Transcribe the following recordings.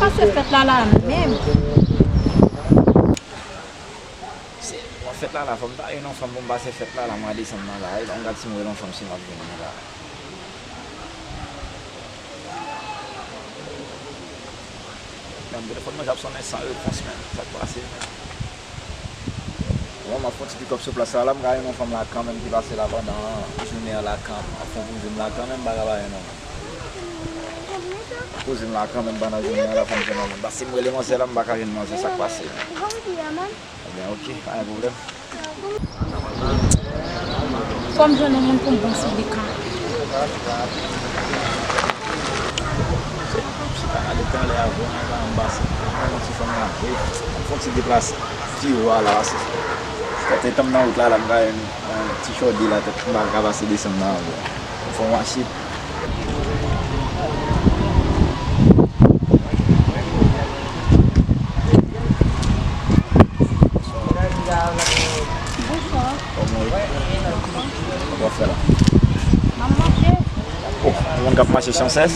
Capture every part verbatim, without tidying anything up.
Pase fèt la la menm. Se, bon, fèt la la, fò m ta jwenn yon fanm pou m pase fèt la la, mwen desann nan la. Ban m gad si m wè yon fanm si m ap jwenn li la. Men telefòn mwen ap sonnen san repons, men sa k pase, men. Bon, m ap fè yon ti pikòp sou plas la, la m ka jwenn yon fanm la kanmenm ki pase la pandan jounen an la kanmenm. M ap fè yon poze m la kanmenm, m pa ka pa jwenn yon moun. Poze m la kanmenm pandan jounen an la, fò m jwenn yon moun. Paske m rele manzè la, m pa ka jwenn manzè, sa k pase, men. Ebyen, oke, pa gen pwoblèm. Fò m jwenn yon moun pou m pran sou li ka. Chita depi talè a, bon, anba anba se yon ti fanm la vre. Fò m ti deplase. Ti yo a la, se. Tèt etan m nan wout la, la, m ka jwenn yon ti chòdi la, tèt m pa ka pase desann nan, bon. Fò m mache. Bonswa. Kòman w ye? Sa w ap fè la? M ap mache. Oh, yon moun k ap mache san sès?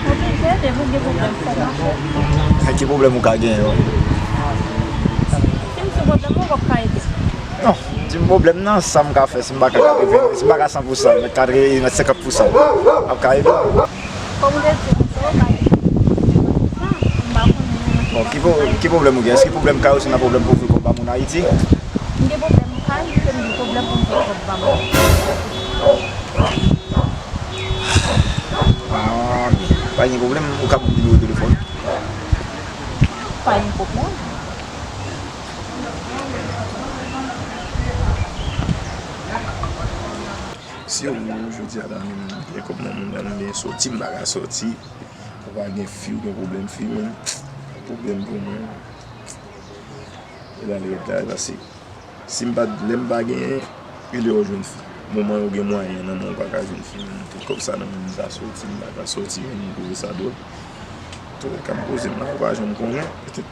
Oblije, depi w gen pwoblèm, fò w mache. Ki pwoblèm ou ka genyen? Si m sou pwoblèm, mwen p ap ka ede. Non, di m pwoblèm nan, sa m ka fè, si m pa ka katreven, si m pa ka san pou san, mèt katreven, mèt senkant pou san, m ap ka ede w. Kòm ou te di m, se ou bay. Bon, ki pwo-, ki pwoblèm ou gen? Èske pwoblèm kay ou, se nan pwoblèm pou ouvri kòb ba moun Ayiti? M gen pwoblèm kay, se m gen pwoblèm pou m fè kòb ba moun. Ah, pa gen pwoblèm, ou ka ban m nimewo telefòn? Pa gen pwoblèm. Si w jodi a la, menm gen kòb nan men m, m gen soti, m pa ka soti. Ou pa gen fi, ou gen pwoblèm fi, men pwoblèm pou mwen. E la, lè w ta pase. Si m pa, lè m pa genyen, e lè w jwenn fi. Moman yo gen mwayen nan men w pa ka jwenn fi, men tout kòb sa nan men m, m ka soti, m pa ka soti, men m twouve sa dwòl. Antouka, m poze m la, ou pa janm konnen, petèt,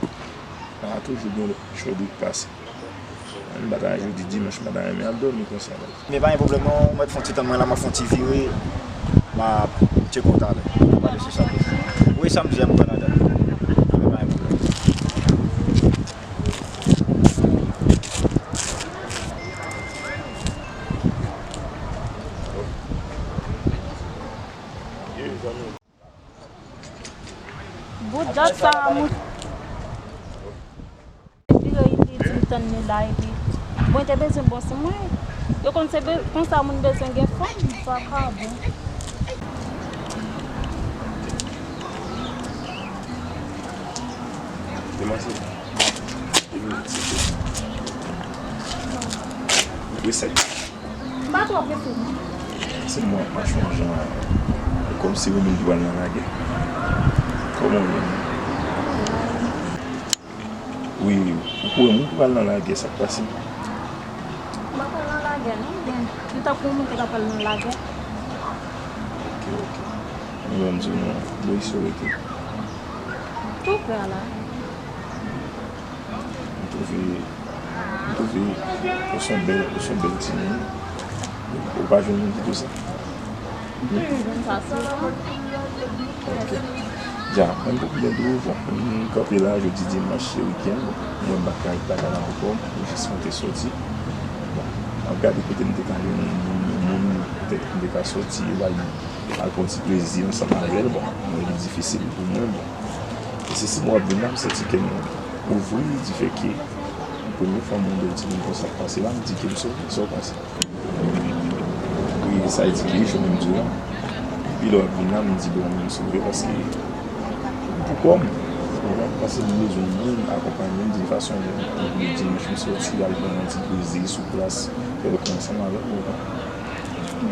pa toujou gen lòt chòdi k pase. M pa ta jodi dimanch, m pa ta renmen ap dòmi konsa la. Men pa gen pwoblèm non, mwen fè yon ti tann mwen la, m ap fè yon ti vire, m ap tcheke w talè. N a pale sou sa. Wi, samdi a m pran ladan. Men pa gen pwoblèm. Bout dat sa a, moun. Vire, li di m tann li la, epi mwen te bezwen bòs mwen. Yo konn se be-, konsa moun bezwen gen fanm, sa ka bon. Demanse. Resèt. M pa twò prese non. Se mwen ap mache yon jan, kòmsi ou menm ki pral nan lagè. Kòman w ye menm? Wi, ou konnen moun ki pral nan lagè, sa k pase? M pa pral nan lagè non, men m tankou yon moun ki ta pral nan lagè. Ok, ok. Mwen menm di w non, bò isi w rete? Tou prè a la. M twouve, m twouve ou se yon bèl, ou se yon bèl timoun. Ou pa jwenn moun ki tou sa? M toujou jwenn sa souvan. Ok. Dja, mwen m te byen di w, bon, m kanpe la, jodi dimanch, se wikenn, bon, mwen m pa t ka ret lakay la ankò, m jis mwen te soti. Bon, m ap gade kote m te ka jwenn yon moun, yon moun, petèt m te ka soti, e bay al pran ti plezi ansanm avè l, bon, mwen li difisil pou mwen, bon. E se si mwen ap vin la, m santi kè m ouvri, di fè ke premye fwa m wè yon bèl timoun konsa k pase la, m di ke m sove, sa w panse? Wi, sa e di ke wi, jan w di la. Epi lè w ap vin la, m di bon, m sove paske m pou kò m, ou konprann? Paske m bezwen yon moun akonpaye m, di fason, yon dimanch m soti, al pran yon ti plezi sou plas, fè lòt moun ansanm avè m, ou konprann?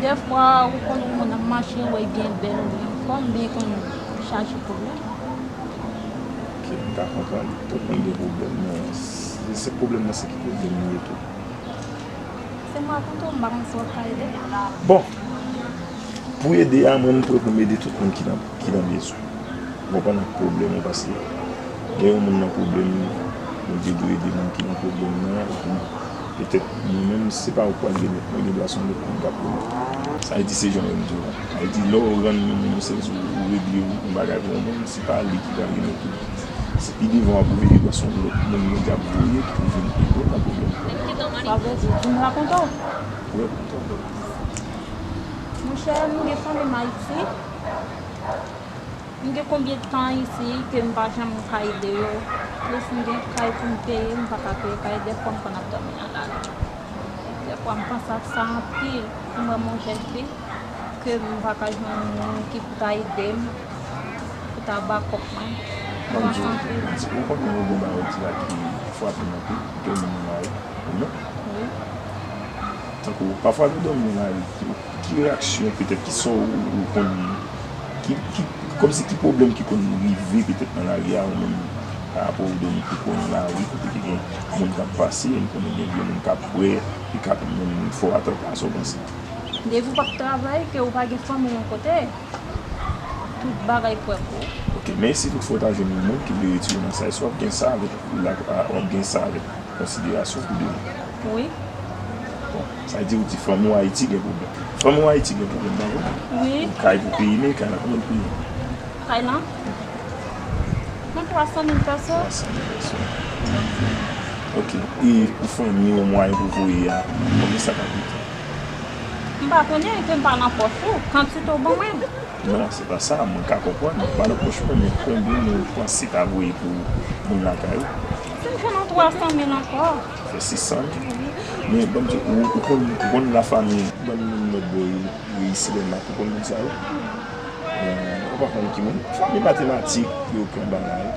Dèfwa, ou konn yon moun ap mache, ou wè l gen bèl, ou gen fòm, men konn chaje pwoblèm. Ok, m ka konprann. Tout moun gen pwoblèm, men se, se pwoblèm nan, se ki pwoblèm li ye tou. Se mwen rakonte w, m pa konn si w ap ka ede. Bon, pou ede a, mwen m prè pou m ede tout moun ki nan, ki nan bezwen. Ou konprann, ak pwoblèm ou, paske lè yon moun nan pwoblèm, ou te dwe ede moun ki nan pwoblèm nan, epi petèt mwen menm, se pa ou k pral remèt mwen, gen dwa se yon lòt moun k ap remèt mwen. Sa Ayiti se jan m di w la. Ayiti lè w rann yon moun yon sèvis, ou, ou regle yon bagay pou yon moun, se pa li ki pral remèt ou. Se pi devan w ap ouvri li, se yon lòt moun yo di ap voye ki pou vin ede w nan pwoblèm. Sa vle di, ou vin rakonte w? Wi. Monchè, nou gen fanmi m Ayiti. M gen konbyen tan isi ke m pa janm ka ede yo? Plis m gen kay pou m peye, m pa ka peye kay, dèfwa m konn ap dòmi nan lari. Dèfwa m panse ak sa anpil, pou m wè m yon jèn fi, ke m pa ka jwenn moun ki pou ta ede m, pou ta bakòp mwen. M panse anpil. Ou konnen yon bon bagay ou di la ki frape m anpil, ke moun nan la, wi. Wi. Tankou, pafwa nou dòmi nan lari, ki reyaksyon, petèt, ki sa w, ou konn, ki, ki, kòmsi ki pwoblèm ki konn rive, petèt, nan lari a, ou menm, pa rapò ou dòmi koukou nan lari, kote ki gen moun k ap pase, nou konnen gen vye moun k ap bwè, e k ap menm fè w atanta, sa w panse? Depi w p ap travay, ke ou pa gen fanmi yon kote, tout bagay prè pou ou. Ok, men si toutfwa w ta jwenn yon moun ki vle retire w nan sa, èske w ap gen sa avèk, w ap gen sa avèk konsiderasyon pou demen. Wi. Bon, sa vle di ou di fanmi w Ayiti gen pwoblèm. Fanmi w Ayiti gen pwoblèm, pa vre? Wi. Ou kay pou peye, men kay la, konbyen l peye? Kay lan? Nan twa san mil peso. Twa san mil peso. Ok. E pou fanmi w mwayen pou voye a, konbyen sa ka koute? M pa konnen, ke m pa nan pòch ou. Kantite w ban mwen. Non, se pa sa, mwen ka konprann, ou pa nan pòch mwen, men konbyen nou panse ta voye pou moun lakay ou? Si m jwenn yon twa san mil ankò. Fè sis san mil? Wi. Men, ban m di w, ou, ou konn, ou konn lafanmi, bann moun lòt bò yo, yo isi lè m ap, ou konn moun sa yo? Ou pa konn ki moun? Fanmi matematik, yo pran bagay.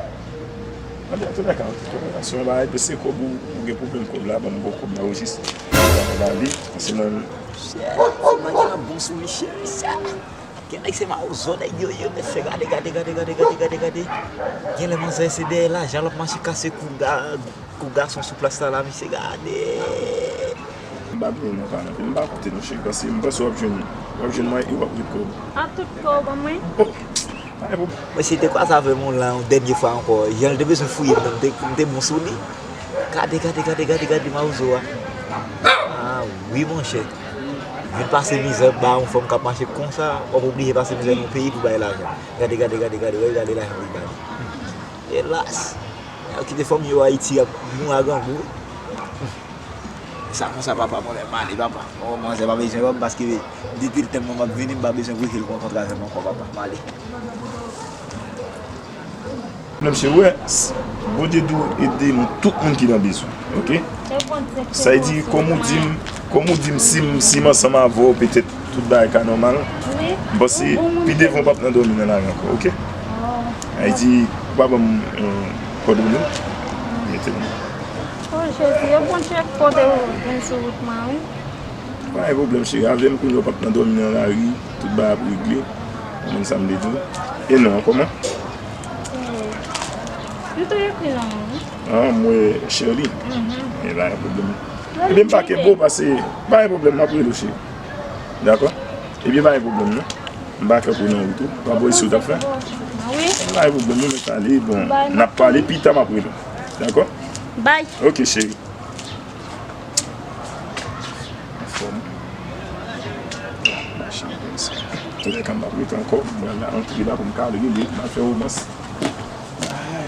An tou ka, an tou ka, se yon bagay, pese kòb ou, ou gen pwoblèm kòb la, ban m ba w kòb la, ou jis, ou pa gade, se nan. Chè, se manzè ap bon sou li, cheri, chè. Gen nèg se mawozo nèg yo ye, mesye, gade, gade, gade. Gen lè manzè se dèyè lajan l ap mache kase kou ga-, kou gason sou plas la la, mesye, gade. M pa bliye non, pa nan, m pa koute non, cheri, paske m panse w ap jwenn, w ap jwenn mwen e w ap ret kò w. A tout kò w ban mwen. Oh, pa gen pwoblèm. Mesye te kwaze avè m yon lan, yon dènye fwa ankò. Jan l te bezwen fouye m nan, m te, m te bon sou li. Gade, gade, gade, gade, gade mawozo a. Ah wi, monchè. Vin pase mizè ba yon fanm k ap mache konsa, w ap oblije pase mizè nan yon peyi pou bay lajan. Gade, gade, gade, gade, wè, gade lajan pou l ba li. Elas! Nèg yo kite fanmi yo Ayiti ap mouri a grangou. Sa konsa, papa, mwen menm, m ale, papa. Bon, manzè pa bezwen wè m, paske depi l tann mwen m ap vini, m pa bezwen bouke l kontre avè m ankò, papa. M ale. Mesye, wè, Bondye di w ede nou tout moun ki nan bezwen, ok? Sa vle di, kòm ou di m, kòm ou di m, si m, si m ansanm avè w, petèt tout bagay ka nòmal. M panse pi devan w p ap nan dòmi nan lari ankò, ok? Sa vle di, ou pa ban m, eh, kòdone w? Mete l. Oh, Jezi, e Bondye k pote w vin sou wout mwen, wi. Pa gen pwoblèm, cheri. Avè m kounye a w p ap nan dòmi nan lari. Tout bagay ap regle. Ou konprann sa m vle di w? E non an kòman? M te ekri non mwen, wi. Ah, m wè Shirley. Mhm. E pa gen pwoblèm. Ebyen, m pa kenbe w pase. Pa gen pwoblèm, m ap rele w, cheri. Dakò? Ebyen, pa gen pwoblèm, non. M pa kenbe w nan wout ou. Pa bò isi w t ap fè? Wi. Pa gen pwoblèm, nou mèt ale. Bon, n ap pale pita, m ap rele w. Dakò? Bye. Ok, cheri. Anfòm. Machin konsa. Antouka, m p ap rete ankò. Mwen la antre la pou m ka al rele, m al fè womans. Ay.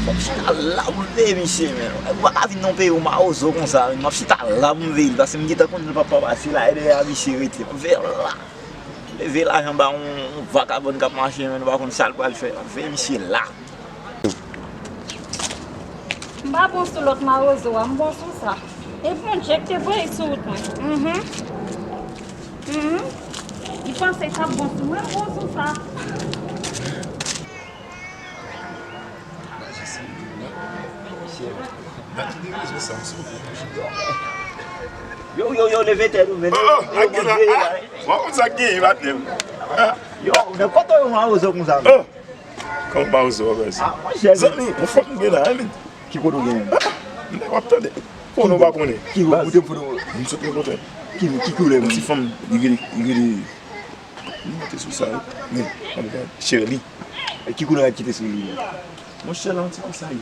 M ap chita la pou m veye misye, men. Ou pa ka vin nan yon peyi ou mawozo konsa, men. M ap chita la pou m veye l, paske m gentan konnen l p ap pa pase la, e dèyè a misye rete. M veye l la. Leve lajan ba yon, yon vakabon k ap mache, men nou pa konn sa l pral fè. Veye misye la. M pa bon sou lòt mawozo a, m bon sou sa. E Bondye k te voye sou wout mwen. Mhm. Mhm. Li panse l t ap bon sou mwen, m bon sou sa. Yo, yo, yo, leve tèt ou, men. Oh, oh, yo, ak la, ah, bon, konn sa k genyen, patnè m. Ah. Yo, nan kote yo mawozo konsa, men. Oh, kòman mawozo a, baz? Ah, monchè, zanmi, yon fòk m gen la, men. Ki kote w gen? Ah, m te w ap tande. Konnen w pa konnen. Ki kote foto? M sot nan kote. Ki, ki koulè? Yon ti fanm, li rele, li rele. Li monte sou sa, wi. Men, gade, gade. Shirley. E ki koulè rad ki te sou li? Monchè, la, yon ti kou sa ye.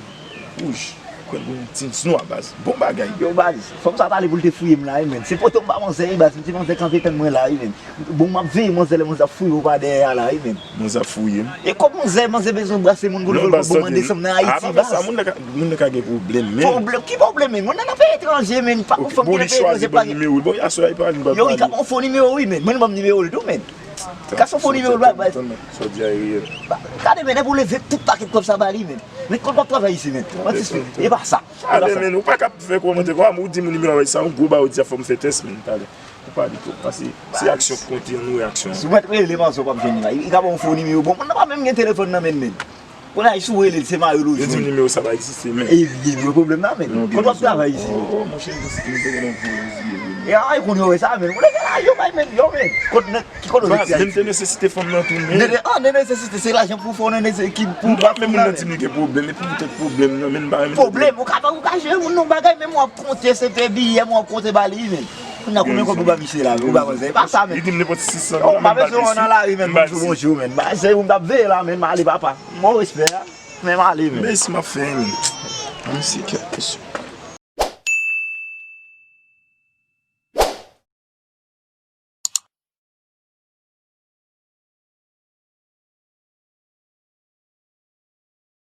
Wouch, kwè l gon tins nwa baz. Bon bagay. Yo baz, fanm sa pale pou l te fouye m la wi menn. Se poto m ba manzè wi baz, m di manzè kanpe tann mwen la wi menn. Bon m ap veye manzè lè manzè ap fouye w pa dèyè a la wi menn. Manzè ap fouye m. E kòb manzè, manzè bezwen brase moun pou l voye kòb pou mande san m nan Ayiti baz. Sa moun nan ka gen pwoblèm menn. Ki pwoblèm menn? Moun nan nan peyi etranje menn, pa pou fanm ki nan peyi etranje pa gen. Yo wi ka ban fo nimewo wi menn, mwen ban m nimewo l tou menn. Ka son fo nimewo l bay. Gade menn, epi w leve tout pakèt kòb sa ba li menn. Men kot w ap travay isi menn? Manti espri, e pa sa. Ale menn, ou pa ka fè kòmantè kòm ou di moun nimewo a bay sa yon gwo ba ou di a fò m fè tès menn talè. Ou pa di tou, paske se aksyon k konte, ann wè aksyon an. Si w mèt rele manzè w p ap jwenn li la. Li ka ba w yon fo nimewo. Bon, moun nan pa menm gen telefòn nan men l menn. Kounye a si w rele l se mare l ou jwenn. Yo di m nimewo sa pa egziste menn. E li gen pwoblèm la menn. Kot w ap travay isi menn? Oh monchè, m te site m te gen yon gwo rezye. E a e kounye w wè sa menn. Ou leve la yo bay menn, yo menn. Kot nèg Ki kote w soti Ayiti? Menm te nesesite fanm nan tou menn. Nene, ah, nene nesesite, se lajan pou fè w nene ki pou ba fanm nan menn. Menm moun nan di m li gen pwoblèm, epi poutèt pwoblèm nan, menm m pa renmen. Pwoblèm, ou ka ou ka jere moun nan bagay, menm w ap konte se te biyè, m w ap konte ba li menn. Kounya konbyen kòb ou ba misye la, ou ba manzè, e pa sa menn. Li di m nenpòt sis san dola, m pa bezwen w nan lari menn, pou m di w bonjou menn. Ba se ou m t ap veye la menn, m ale papa. M wè w respè a, men m ale menn. Men si m ap fè menn. Ann si kèk kesyon.